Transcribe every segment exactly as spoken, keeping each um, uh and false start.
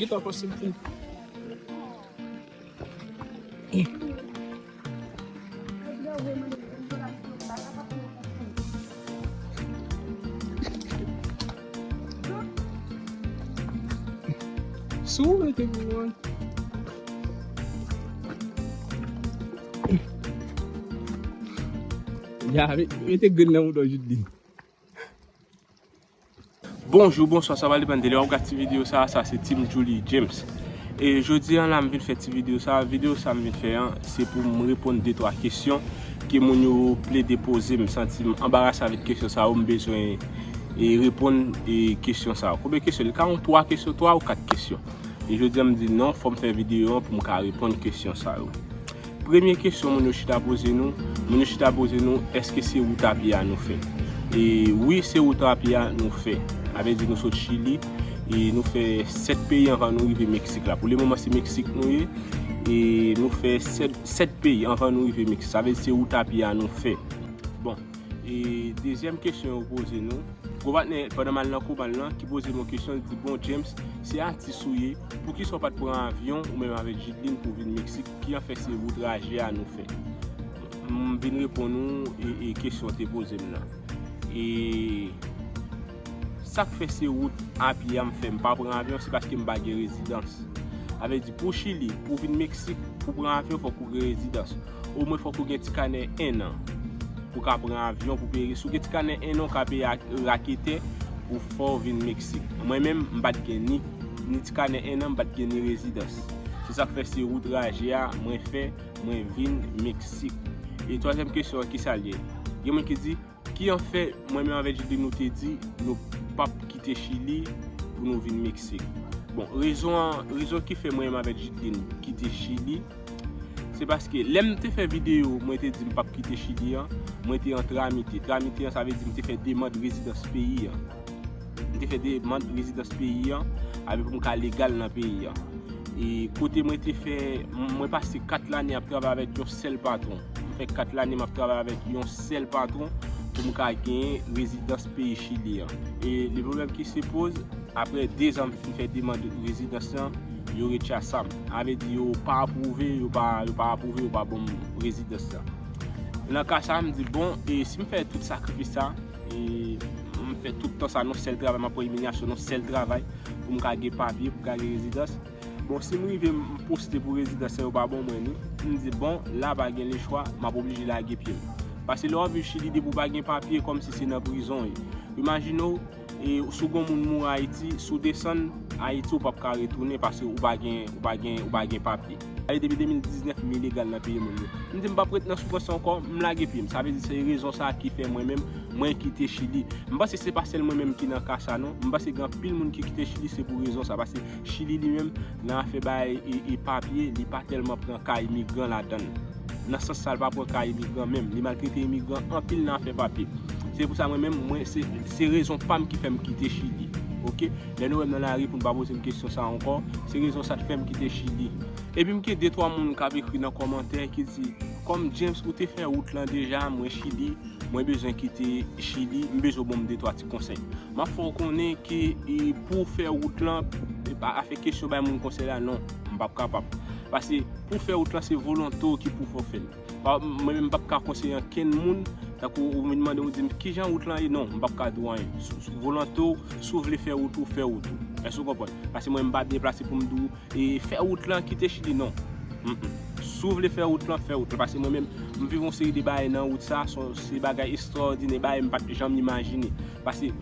Get off of something. So, like, everyone. Ya, mete grenn nan mouton Jidlin. Bonjou, bonswa, sa va depann de lè w ap gad ti videyo sa, sa se Team Julie James. E jodi an la, m vin fè ti videyo sa. Videyo sa m vin fè an, se pou m reponn de twa kesyon ke moun yo plede poze m. M santi m anbarase avèk kesyon sa yo, m bezwen e reponn e kesyon sa yo. Konbyen kesyon? Li ka yon twa kesyon, twa ou kat kesyon. E jodi an, m di non, fò m fè videyo an pou m ka reponn kesyon sa yo. Premye kesyon moun yo chita poze nou, moun yo chita poze nou, èske se wout a pye a nou fè? E wi, se wout a pye a nou fè. Sa vle di nou sot Chili, e nou fè sèt peyi anvan nou rive Meksik la. Pou le moman, se Meksik nou ye, e nou fè sèt, sèt peyi anvan nou rive Meksik. Sa vle di se wout a pye a nou fè. Bon, e dezyèm kesyon yo poze nou, gwo patnè, pandan m al nan koma l lan, ki poze m yon kesyon, li di, "Bon, James, se atis ou ye, poukisa w pa t pran avyon, ou menm avèk Jidlin, pou w vin Meksik, ki an fè se wout raje a nou fè?" M vin reponn ou e, e kesyon w te poze m nan. E sa k fè se wout a pye a m fè, m pa pran avyon, se paske m pa gen rezidans. Sa vle di, pou Chili, pou w vin Meksik, pou w pran avyon, fòk ou gen rezidans. Omwen fòk ou gen ti kanè en an pou w ka pran avyon, pou peye. Si w gen ti kanè en an, w ka peye ak raketè pou fè w vin Meksik. Mwen menm, m pa t gen ni, ni ti kanè en an, m pa t gen ni rezidans. Se sa k fè se wout raje a mwen fè, mwen vin Meksik. E twazyèm kesyon an, kisa l ye? Gen moun ki di, ki an fè mwen menm avèk Jidlin nou te di nou p ap kite Chili pou nou vin Meksik? Bon, rezon an, rezon ki fè mwen menm avèk Jidlin kite Chili, se paske lè m te fè videyo, mwen te di m p ap kite Chili an, mwen te an tramite. Tramite an, sa vle di m te fè demann rezidans peyi an. M te fè demann rezidans peyi an, avè pou m ka legal nan peyi an. E kote mwen te fè, mwen pase kat lane ap travay avèk yon sèl patwon. M fè kat lane m ap travay avèk yon sèl patwon pou m ka genyen rezidans peyi Chili an. E le pwoblèm ki se poze, apre dezan m fin fè demann rezidans lan, yo retcha sa m. Sa vle di yo pa apwouve, yo pa, yo pa apwouve, yo pa ban m rezidans lan. Nan ka sa, m di, bon, e si m fè tout sakrifis sa, e m fè tout tan sa nan sèl travay, m ap pran imilyasyon nan sèl travay pou m ka gen papye, pou m ka gen rezidans. Bon, si m rive, m poste pou rezidans lan, yo pa ban mwen li. M di, bon, la pa gen lechwa, m ap oblije lage pye m. Paske lè w ap viv Chili, depi w pa gen papye, kòmsi se nan prizon w ye. Imajine w, e si w gen yon moun mouri Ayiti, si w desann Ayiti, ou p ap ka retounen paske ou pa gen, ou pa gen, ou pa gen papye. Sa vle di depi de mil diznèf, m ilegal nan peyi moun yo. M di m p ap ret nan soufrans sa ankò, m lage pye m. Sa vle di se rezon sa a ki fè mwen menm, mwen kite Chili. M panse se pa sèl mwen menm ki nan ka sa non. M panse gen anpil moun ki kite Chili se pou rezon sa. Paske Chili li menm, nan afè bay e, e papye, li pa tèlman pran ka imigran ladan l. Nan sans sa, l pa pran ka imigran menm. Li maltrete imigran anpil nan afè papye. Se pou sa mwen menm, mwen, se, se rezon pa m ki fè m kite Chili. Oke? Lè nou wè m nan lari pou n pa poze m kesyon sa ankò, se rezon sa k fè m kite Chili. Epi m gen de twa moun k ap ekri nan kòmantè ki di, kòm James ou te fè wout lan deja, mwen Chili, mwen bezwen kite Chili, m bezwen w ban m de twa ti konsèy. M ap fè w konnen ke, e, pou w fè wout lan, e, pa afè kesyon bay moun konsèy la, non, m p ap kapab. Paske pou w fè wout lan, se volonte w ki pou fè w fè l. Pa, mwen menm, m p ap ka konseye ankenn moun, tankou ou vin mande m, ou di m, "Kijan wout lan ye?" Non, m p ap ka di w anyen. Sou, sou volonte w, si w vle fè wout ou, fè wout ou. Èske w konprann? Paske mwen, m pa deplase pou m di w, e fè wout lan, kite Chili, non. Mm, mm. Si w vle fè wout lan, fè wout lan. Paske mwen menm, m viv yon seri de bagay nan wout sa, se, se bagay ekstraòdinè, bagay m pa t janm imajine. Paske,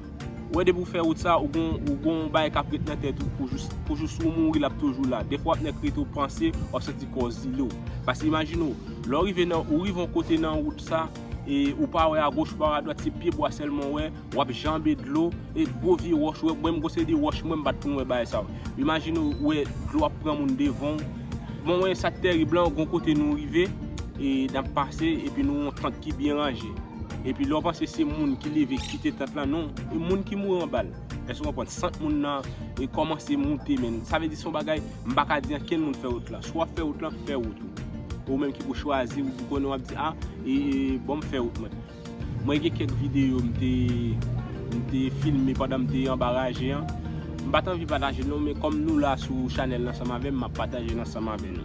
ou wè, depi w fè wout sa, ou gon, ou gon bagay k ap ret nan tèt ou pou jis, pou jis ou mouri, l ap toujou la. Defwa, w ap nèk rete w panse, w ap santi kò w zile w. Paske imajine w, lè w rive nan, ou rive yon kote nan wout sa, e ou pa wè agoch, ou pa wè adwat, se pye bwa sèlman w wè, w ap janbe dlo, e gwo vye wòch, ou wè, mwen menm, gwo seri de wòch, mwen, m pa t konn wè bagay sa yo. Imajine w wè dlo ap pran moun devan w. Bon, wè, sa k tèrib lan, gon kote nou rive, e n ap pase, epi nou yon tant ki byen ranje. Epi lè w panse se moun ki leve kite tant lan, non, e moun ki mouri anba l. Èske w konprann? Sant moun nan, e kòmanse moute, men sa vle di se yon bagay, m pa ka di ankenn moun fè wout lan. Si w ap fè wout lan, fè wout ou. Ou menm ki pou chwazi, ou konnen w ap di, a, e, e, bon, m fè wout mwen. Mwen gen kèk videyo m te, m te filme pandan m te anba raje an. M pa t anvi pataje l non, men kòm nou la sou chanèl la ansanm avè m, m ap pataje l ansanm avè nou.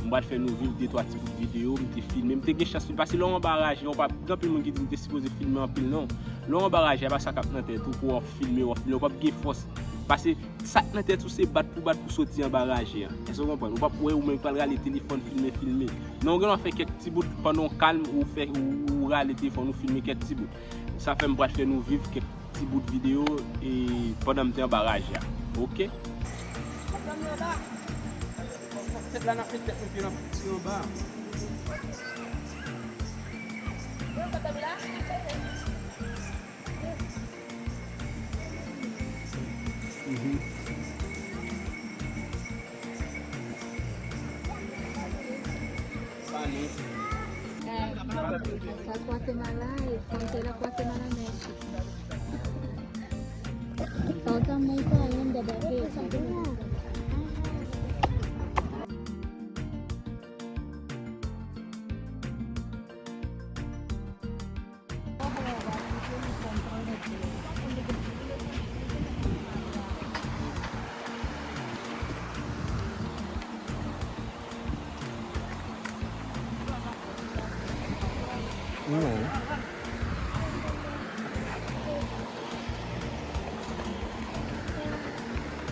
M pral fè nou viv de twa ti bout videyo m te filme. M te gen chans filme, paske lè w anba raje, w p ap gen anpil moun ki di m te sipoze filme anpil non. Lè w anba raje, a pa sa k ap nan tèt ou pou w ap filme, w ap filme, w p ap gen fòs. Paske sa k nan tèt ou se bat pou bat pou soti anba raje a. Èske w konprann? Ou p ap wè ou menm k pral rale telefòn filme, filme. Non, w gen dwa fè kèk ti bout pandan w kalm, ou fè, ou, ou rale telefòn ou filme kèk ti bout. Sa fè m pral fè nou viv kèk ti bout videyo e pandan m te anba raje a. Oke? Tèt la n ap met tèt nou pye n ap tire anba. Mhm. Sa Guatemala, e frontera Guatemala, México. Falta muito ainda, bebé.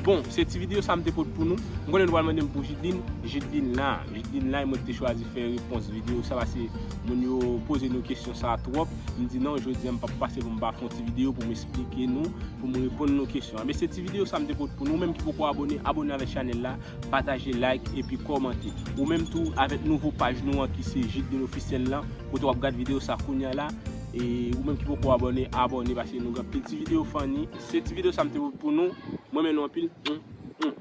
Bon, se ti videyo sa m te pot pou nou. M konnen nou pral mande m pou Jidlin. Jidlin la. Jidlin la, e mwen ki te chwazi fè repons videyo sa, paske moun yo poze nou kesyon sa twòp. M di non, jodi a m p ap pase pou m pa fè yon ti videyo pou m esplike nou, pou m reponn nou kesyon. Enben, se ti videyo sa m te pot pou nou. Ou menm ki poko abòne, abòne avèk chanèl la, pataje, like, epi kòmante. Ou menm tou, avèk nouvo paj nou an ki se Jidlin Ofisyèl lan, kote w ap gad videyo sa kounye a la. E ou menm ki poko abòne, abòne, paske nou gen anpil ti videyo funny. Se ti videyo sa m te pot pou nou. Mwen renmen nou anpil. Mm, mm.